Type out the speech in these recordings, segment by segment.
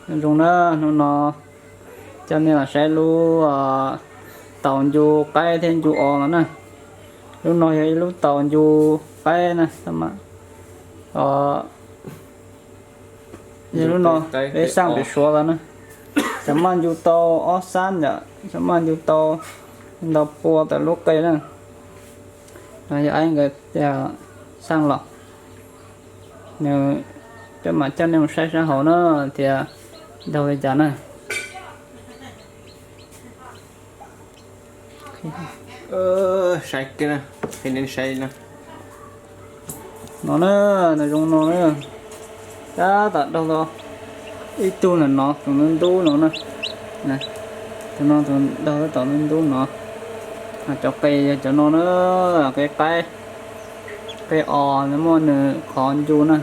Zoo na, hnub no coj nej los saib lub taus ncu qaib thiab ncu os no na. Lub no yog ib lub taus ncu qaib na. Yog lub no peb xaj pem Suav los na, xav maj ncu tau ob xab yom, xav maj ncu tau ntau pua tawm lub qe na. No yog aib nkawd xaj los, nws, peb mam coj nej mus saib sab hauv na tias daug li cas na. Saib, saib, no na, nws zoo no na, tab tom daug tau ib tug ntawm no tus ntub ntub no na. Tus no tus daug tab tom ntub ntub no. Cov qe yog cov no na, qe qaib, qe os, nws muaj nws qhov ncu na.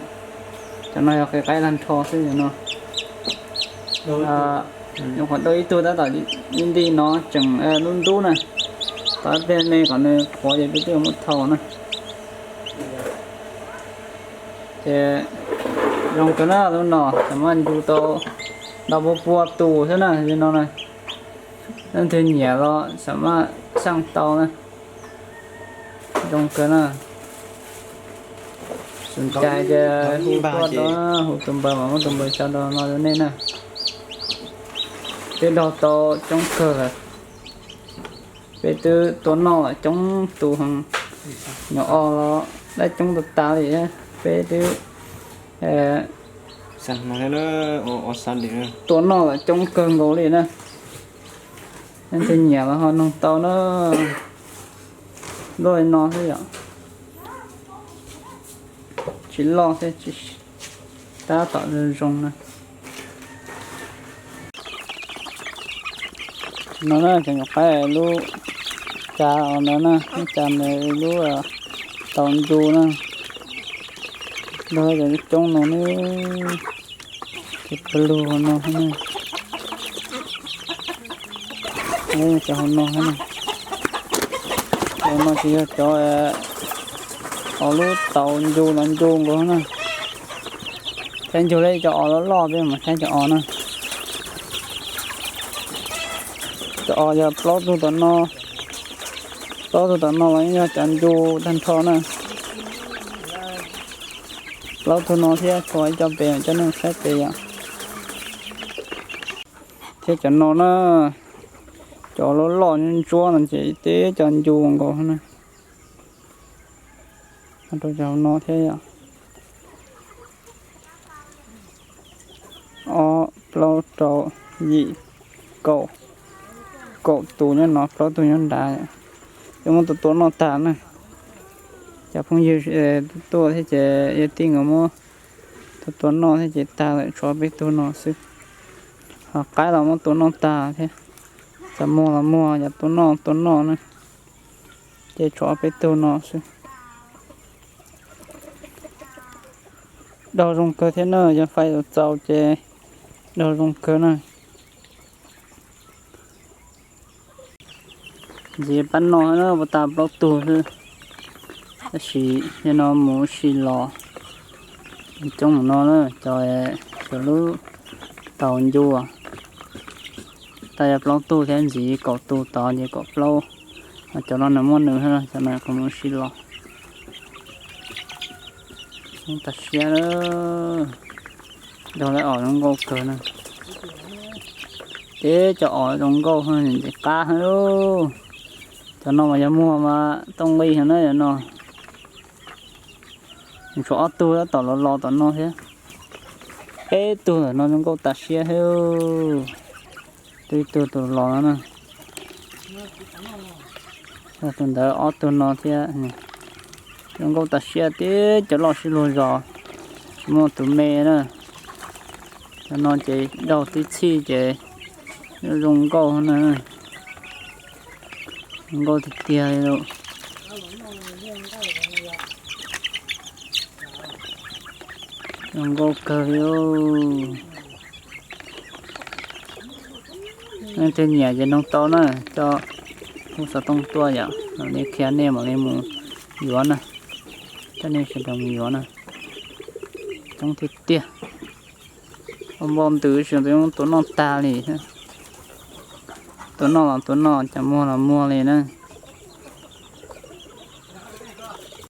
Cov no yog qe qaib tag nrho xwb cov no. Nyuam qhuav daug ib tug tab tom nti no tseem ntub ntub na. Tos ib pliag me kom nws qhuav ces peb twb muab thau na. Ces zoo kawg na, lub no xav maj ncu tau ntau pua pua tus xwb na, li no na. Leej twg nyiam los xav maj xaj tau na. Zoo kawg na. Xum cai ces hu tuaj rau, hu tus npawb mas muab tus npawb tso rau no rau nej na. Twb daug tau coob kawg lawm. Peb twb tua noj lawm coob tus heev, nyuam os los dab coob tas tas li. Peb twb tua noj lawm coob kawg nkaus li na. Leej twg nyiam los ho noog tau na. Luaj li no xwb yom. Tsis loj thiab, tab tom zoo zoo na. No na, cov nyuam qaib lub cas os ntawd na, lub cas ntawd lub taus ncu na. Lub cov coob no na, ces pw lug no na. Cov hauv no na. Cov no ces yog cov os lub taus ncu los ncu nkaus na. Saib ncug li cov os loj loj peb mam saib cov os na. Cov os yog plaub tug tom no, plaub tug tom no los yog cov ncu tag nrho na. Plaub tug no thiab tshuav ib co pem coj nej saib pem yom. Thiab cov no na, cov loj loj ntsuab no ces tib co ncu nkaus na. Rau cov no thiab yom. Ob, plaub, rau, yim, kaum, kaum tus nyob no, plaub tug nyob nrad. Yuav muab tua tua noj tag na. Cov phooj ywg tuaj tuaj thiab ces yog tij nkawd muab tua tua noj thiab ces tag lawm, tshuav peb tug no xwb. Ho qaib los muab tua noj tag thiab. Cov muag los muag, cov tua noj tua noj na. Ces tshuav peb tug no xwb. Daug zoo kawg thiab na, yog fais txaus ces daug zoo kawg na. Ntxiv pab no na, puas tag plaub tug xwb. Tab sis yog no mus ua si los coob mus no na, cov, cov lub taus ncu. Tag yog plaub tug thiab, ntxiv kaum tus tod ces kaum plaub. Cov no nws muaj nws, cov no kuv mus ua si los. Zoo tas siab, daug lawm os zoo nkauj kawg na. Teb cov os zoo nkauj ntxim qab. Cov no mas yog muag mas tooj nqi heev na cov no. Tshuav ob tug tab tom los los tom no thiab. Peb tug ntawm no zoo nkauj tas siab thiab. Twb ib tug tus los no na. Tus ntawd ob tug no thiab. Zoo nkauj tas siab tib cov loj sib luag zos, tsis muaj tus me na. Cov no ces daug tib txhij ces zoo nkauj na. Zoo nkauj tiag tiag li. Zoo nkauj kawg li. Leej twg nyiam ces noog tau na, coj hub xov tooj tuaj yom, mam li qhia nej mam li mus yuav na. Coj nej sawv daws mus yuav na. Coob tiag tiag. Npau ntws tsis, tus noj tag li. Tus noj los tus noj, cov muag los muag li na.